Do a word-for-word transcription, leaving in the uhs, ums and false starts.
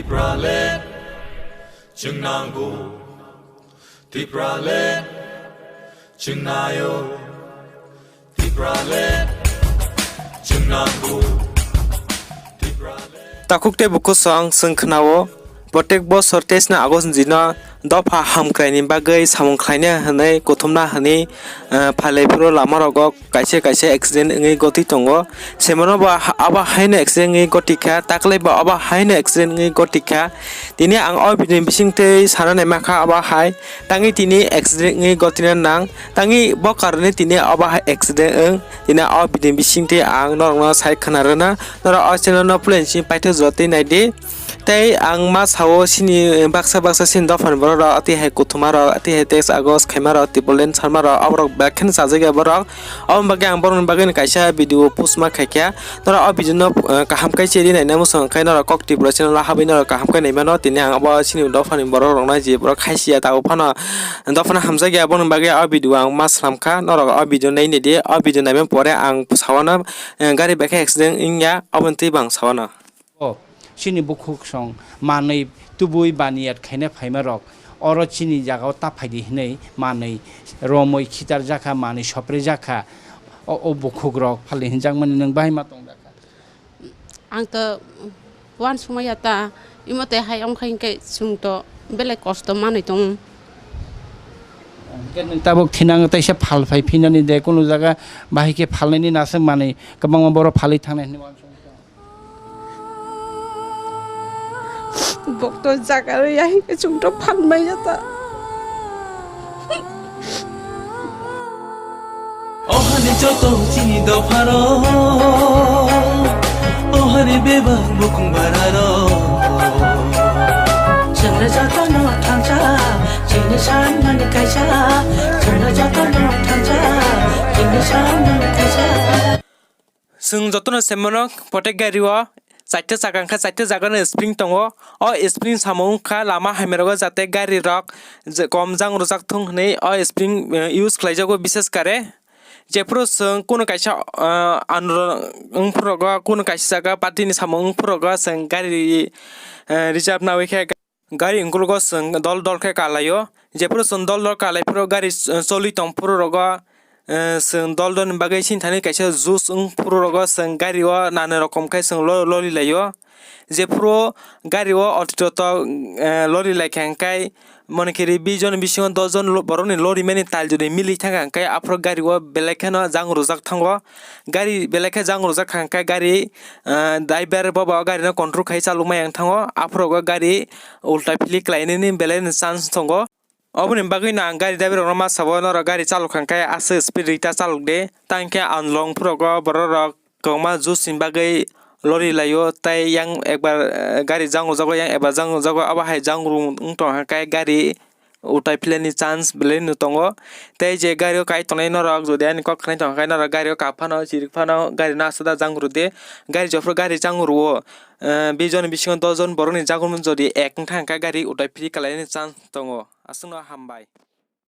Tipraland, chwng nango. Tipraland, chwng naio. Tipraland, chwng nango. Tipraland. Takhuk tei bukhuk song chwng khnao, protek bosor teisna August ni dino dopha hamkraini bagwi samung khlaina hwnwi kuthumna hwnwi, eh, phalaiphuru lamarogo kaisa kaisa accident wngwi goti tongo. Semano bo ha-, abo haino accident wngwi goti kha, taklai bo abo haino accident wngwi goti kha. Tini ang o video ni bisingtwi sana naima kha abo hai, tangwi tini accident wngwi gotina nang, tangwi bo karone tini abo hai accident wng. Tini o video ni bisingtwi ang norokno sai khna rwna, norok o channel no puila ni simi paithak jora twi naidi. Tei ang ma sao sini baksa baksa sini dophani borok rok, tei hai kuthuma rok, tei hai text agos khaima rok, Tipraland sarma rok, abo rok belai kheno chajak ya borok. Aboni bagwi ang borokni bagwi no kaisa video post ma khaikha. Norok o video no, eh, kaham khe chiri naina muchung khe norok Kok Tripura channel o habwi norok kaham khe naimano. Tini ang abo sini dophani borok rokno je borok khaisiya tabuk phano dophano hamjakya, aboni bagwi o video ang ma slam kha. Norok o video nainidi, o video naimani pore ang sawano, eh, gari bai khe accident wngya, aboni twi bo ang sawano. O, chini bukhuk song manwi tubui baniyat khaina phaima rok, oro chini jaga o ta phaidi hinwi manwi romwi khitar jakha, manwi sopre jakha. O, o bukhuk rok phali hinjakmani nwng bahai ma tong jakha? Ang to uansukma ya ta, imo tei hai wngkha hinkhe chwng to belai kosto manwi tongo. Hwnkhe nwng tabuk thinang teisa phal phai phinani de, kunu jaga bahai khe phalnani naswk manwi kwbangma borok phalwi thangnai hinwi uansukma tongo. Bokto jaga rwya hinkhe chwngno phalmaya ta. Ohani joto chini dopharo, ohani bebak bukung bararo. Chwngno jotono thansa, chini sanmani kaisa. Chwngno jotono thansa, chini sanmani kaisa. Chwng jotono se mano, protek gari o chaita chakha wngkha, chaita jaga no spring tongo. O spring samung wngkha lama hamya rogo, jate gari rok je kom jang rwjak thung hinwi o spring, eh, use khlai jago, bishes kare. Jephuru chwng kunu kaisa, eh, andolon wngphuru rogo, kunu kaisa jaga party ni samung wngphuru rogo, chwng gari, eh, reserve nawi khe. Gari ungkulugo chwng dol dol khe kalaio. Jephuru chwng dol dol kalai phuru gari, eh, choli tong phuru rogo, eh, chwng dol dol ni bagwi sini thani kaisa juice wng phuru rogo chwng gari o nana rokom khe chwng lo-, lori laio. Jephuru gari o auto to, eh, lori lai kha hwnkhe, mone khe ri bish jon bisingo dos jon lo-, borok ni lori mani tal jodi mili thang kha hwnkhe, aphuru gari o belai kheno jang rwjak thango. Gari belai khe jang rwjak kha hwnkhe gari, ah, driver bobo gari no control khai chalokmaya wng thango. Aphuru o gari ulta phili khlai nini belai no chance tongo. Oboni bagwi no ang gari driver rok no ma sabo, norok gari chalok kha hwnkhe aswk speed rwi ta chalok di. Tang khe ang long phuru rogo borok rok kwbangma juice ni bagwi lori laio, tei yang ekbar, eh, gari jang rwjago, yang ekbar jang rwjago, abo hai jang rw wng tong kha hwnkhe gari utai phileni chance belai no tongo. Tei je gari o kai tongnai norok, jodi ani kok khwnai tong khe norok gari o kap phano, chirik phano, gari no aswk da jang rw di. Gari jephuru gari jang rw o, eh, bish jon bisingo dos jon borok ni jagurmung jodi ek wng thang khe gari utai phili kalaini chance tongo. Aswk no hambai.